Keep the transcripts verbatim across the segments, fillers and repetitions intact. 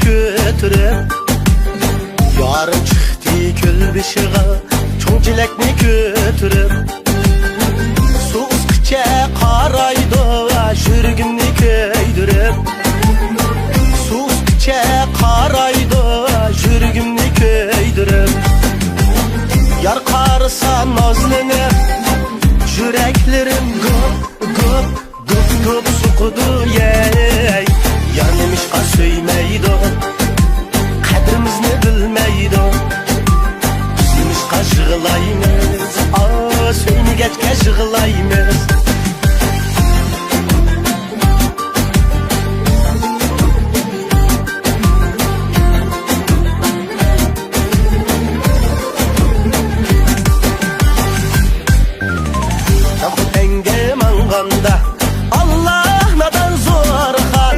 كۆتۈرۈپ، يارىم چىقتى كۆل بېشىغا، چوڭ چېلەكنى كۆتۈرۈپ. سۇ ئۇسقىچە قارايدۇ، يۈرىكىمنى كۆيدۈرۈپ. سۇ ئۇسقىچە قارايدۇ، يۈرىكىمنى كۆيدۈرۈپ. يار قارىسا نازلىنىپ، يۈرەكلىرىم گۇپ، گۇپ، گۇپ گۇپ سوقىدۇ، يەي. يار نېمىشقا سۆيمەيدۇ؟ قەدرىمىزنى بىلمەيدۇ. بىز نېمىشقا يىغلايمىز؟ ئا، سۆيمىگەچكە يىغلايمىز. تەڭگە ماڭغاندا، ئاللا نادان زورخان،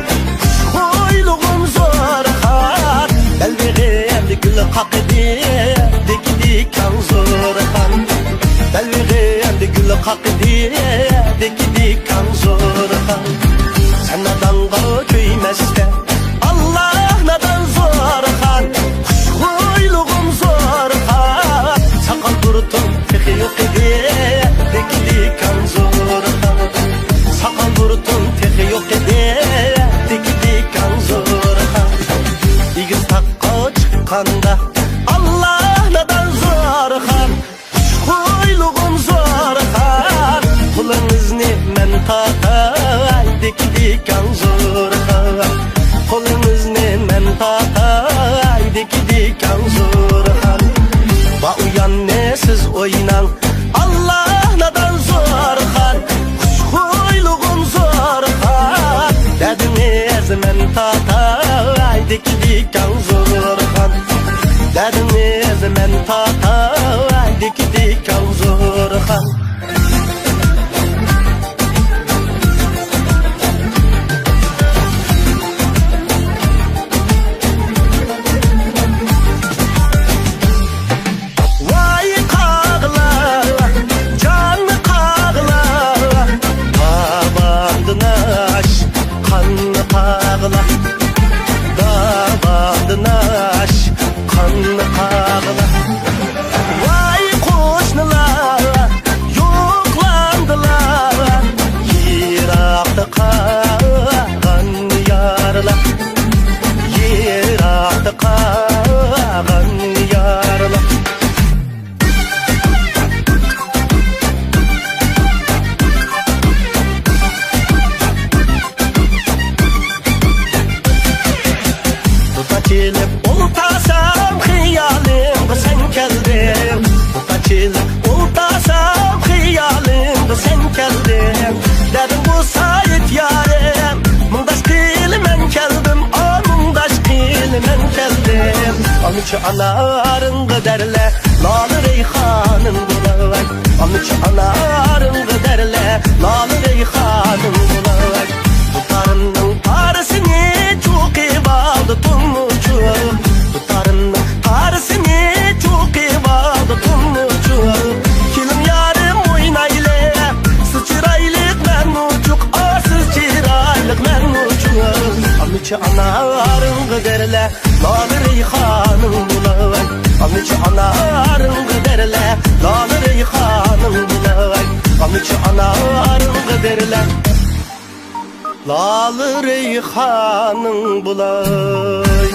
خۇشخۇيلۇغۇم زورخان. بەلبېغىمدا گۈل قاقىدى، دىكى دىكاڭ زورخان. بەلبېغىمدا گۈل قاقىدى، دىكى دىكاڭ زورخان. سەن نادانغا كۆيمەستە، ئاللا نادان زورخان، خۇشخۇيلۇغۇم زورخان. ساقال بۇرۇتۇم تېخى يوق ئىدى، دىكى دىكاڭ زورخان. ساقال بۇرۇتۇم تېخى يوق ئىدى، دىكى دىكاڭ زورخان. ئېگىز تاغقا چىققاندا، ئاللا نادان زورخان، خۇشخۇيلۇغۇم زورخان. قولىڭىزنى مەن تارتاي، دىكى دىكاڭ زورخان. قولىڭىزنى مەن تارتاي، دىكى دىكاڭ زورخان. ۋا ئۇياننى سىز ئويناڭ، ئاللا نادان زورخان، خۇشخۇيلۇغۇم زورخان. دەردىڭىز مەن تارتاي، دىكى دىكاڭ زورخان. دەردىڭىز مەن تارتاي، دىكى دىكاڭ زورخان. ۋاي قاغىلا، جان قاغىلا، داۋاندىن ئاش، قان قاغىلا، داۋاندىن ئاش، قان قاغىلا. ۋاي قوشنىلار، يوقلاندىلا، يىراقتا قالغان يارلار، يىراقتا قالغان يارلار. دۇتار چېلىپ ئولتۇرسام خىيالىمغا سەن كەلدىڭ. دۇتار چېلىپ ئولتۇرسام خىيالىمغا سەن كەلدىڭ. دەردىم بولسا ئېيت يارىم، مۇڭداش قىلىمەن كەلدىم، ئا، مۇڭداش قىلىمەن كەلدىم. ئالمىچى ئانارىڭغا دەرلە، لالە رەيھانىڭ بولاي. ئالمىچى ئانارىڭغا دەرلە، لالە رەيھانىڭ بولاي. دۇتارىمنىڭ قارىسىنى چوقۇپ ئالدى تۇمۇچۇق. دۇتارىمنىڭ قارىسىنى چوقۇپ ئالدى تۇمۇچۇق. كېلىڭ يارىم ئوينايلى، سىز چىرايلىق مەن ئوچۇق، ئا، سىز چىرايلىق مەن ئوچۇق. ئالمىچى ئانارىڭغا دەرلە، لالە رەيھانىڭ بولاي. ئالمىچى ئانارىڭغا دەرلە، لالە رەيھانىڭ بولاي. ئالمىچى ئانارىڭغا دەرلە، لالە رەيھانىڭ بولاي.